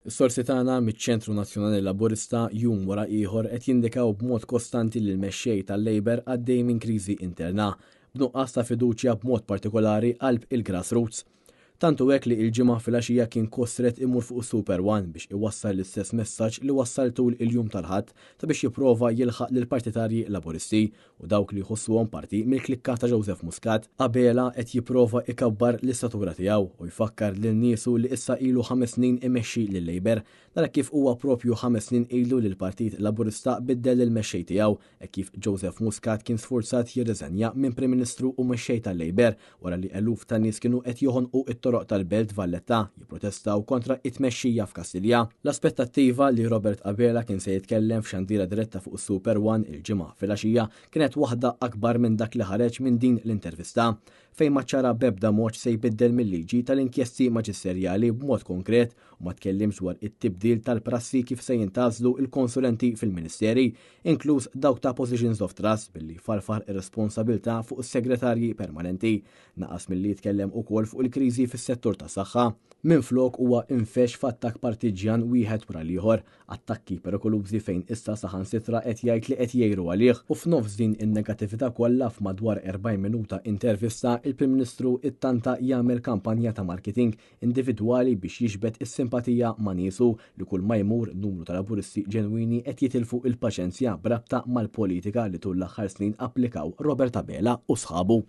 Is-sorsi tagħna miċ-Ċentru Nazzjonali Laburista jum wara ieħor qed jindikaw b'mod kostanti li l-mexxej tal-Labour għaddej minn kriżi interna, b'nuqqas ta' fiduċja b'mod partikolari qalb il-grassroots. Tant hu hekk li il-Ġimgħa filgħaxija kien kostret imur fuq Super One biex iwassal l-istess messaġġ li wassal tul il-jum tal-Ħadd ta' biex jipprova jilħaq lill-partitarji Laburisti u dawk li jħossuhom parti mill-klikka ta' Joseph Muscat. Abela qed jipprova ikabbar l-istatura tiegħu u jfakkar lil niesu li issa ilu 5 snin imexxi lil Labour. Nara kif huwa propju 5 snin ilu li l-Partit Laburista biddel il-mexxej tiegħu e kif Joseph Muscat kien sfurzat jirriżenja minn Prim Ministru u mexxej tal-Labour wara li eluf ta' nies kienu qed joħonqu it-toroq tal-Belt Valletta jipprotestaw kontra it-tmexxija f'Kastilja. L-aspettattiva li Robert Abela kien se jitkellem f'xandira diretta fuq Super One il-Ġimgħa filgħaxija kienet waħda akbar minn dak li ħareġ minn din l-intervista, fejn ma ċara bebda mod se jbiddel mill-liġi tal-inkjesti maġisterjali b'mod konkret u ma tkellimx dwar it-tibdil tal-prassi kif se jintgħażlu il-konsulenti fil-ministeri, inkluż dawk ta' positions of trust, billi farfar ir-responsabilità fuq is-segretarji permanenti. Naqas milli jitkellem ukoll fuq il-kriżi fis-settur tas-saħħa. Minflok huwa infex f'attakk partiġjan wieħed wara l-ieħor, attakki perikolużi fejn issa saħansitra qed jgħid li qed jgħiru għalih. U f'nofs din in-negattività kollha, f'madwar 40 minuta intervista, il-Prim Ministru ittanta jagħmel kampanja ta' marketing individwali biex jiġbed is-simpatija ma' niesu li kull ma jmur numru ta' Laburisti ġenwini qed jitilfu il-paċenzja brabta mal-politika li tul l-aħħar snin applikaw Robert Abela u sħabu.